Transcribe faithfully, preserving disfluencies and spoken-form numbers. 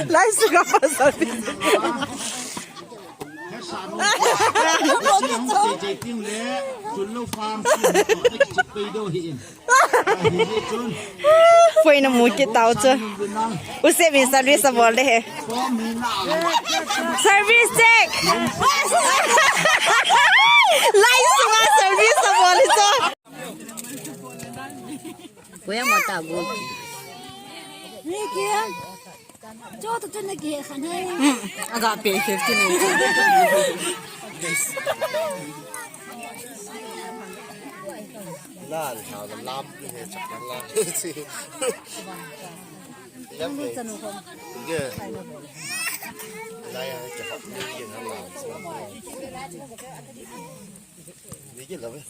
Lai suka pasal. Poi na mu kit tau chu. Use min service a bol de he. Service check. Lai sunga service a bol hi chu. Kuya mata go. Ni kya? Cho to chun na ke khan hai. Hmm. Aga pe fifty ne. Lan ha lam ki he chak lan. Lam ni. Ge. Lai ha ke ha ni ke ha lam. Ni ke la ve.